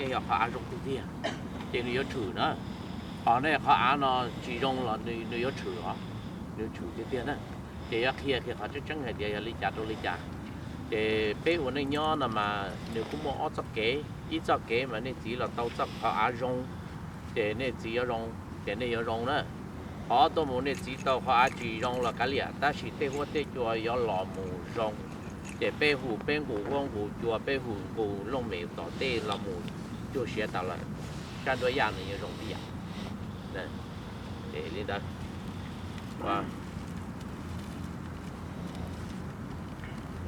yeej yog qhov av zoo tiag tiag, ces nws yuav tshwm na. Ho nej qhov av no tsis zoo los nws yuav tshwm os, nws tshwm tiag tiag na. Ces yuav qhia qhia qhov tseeb tseeb hais tias yog li cas rau li cas. Ces peb ua neej nyob no mas nws kuj muaj ob txoj kev, ib txoj kev mas nej txiv los tau txoj qhov av zoo, ces nej txiv yuav zoo, ces nej yuav zoo na. Qhov tuaj mus nej txiv tau qhov av tsis zoo los kav liam, tab sis tej huab tej cua yuav los mus zoo. Ces peb hu peb nqus huab nqus cua, peb hu nqus looj mem tom tej los mus cuag siav tas lawm, sab nruab yaj nws yuav zoo tib yam. Li ntawd.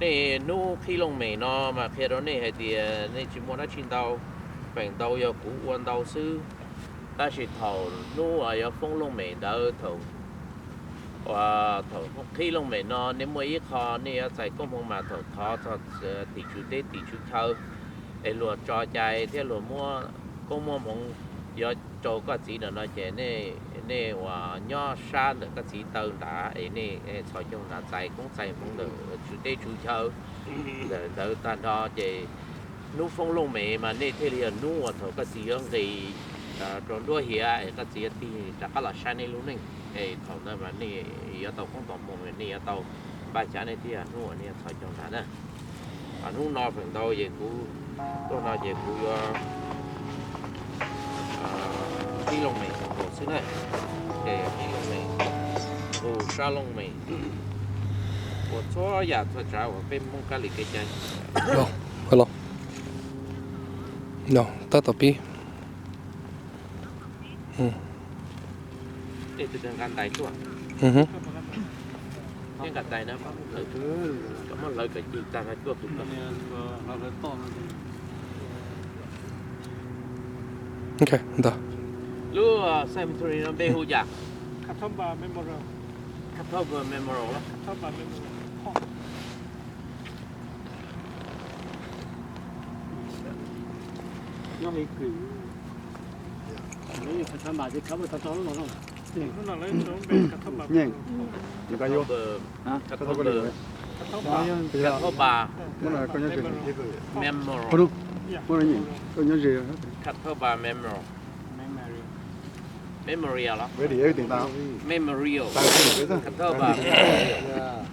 Nej hnub qhib looj mem no mas qhia rau nej hais tias nej tsis muaj dab tsi ntau, feem ntau yog kuv ua ntau xwb. Tab sis thaum hnub uas yuav foob looj mem ntawd, thaum, thaum qhib looj mem no nej muaj ib qho nej yuav txais koob hmoov mas thaum thov txog tim tswv teb tim tswv chaw, es luag tso cai thiab luag muab koob muab hmoov yuav rau koj txiv ntawm no ces nej uas nyob sab ntawm koj txiv taw nrad es nej txhos caug nrad txais koob txais hmoov ntawm tswv teb tswv chaw ntawm ntawd tag nrho ces hnub foob looj mem mas nej thiaj li yog hnub uas thaum koj txiv yuav nqis rau nruab hiav es koj txiv yuav tig rov qab los saib nej lub neej. Es thaum ntawd mas nej yuav tau koob tau hmoov, nej yuav tau npaj xyab nej thiaj yog hnub uas nej yuav txhos caug nrad na. Hnub no feem ntau ces kuv tuaj no ces kuv yuav qhib looj mem nkaus xwb na. Ces qhib looj mem, nqus sab looj mem, ua txhua yam txhua tsav uas peb Hmoob kab li kev cai. Tab tom pib. Nqa ntais tuaj. Nqa ntais na, muab hlawv kom cig tag no tuaj kuv. Lub cemetery no npe hu cas? Catawba Memorial. Catawba Memorial. Catawba Memorial. Catawba Memorial. Memorial los? Memorial. Catawba Memorial.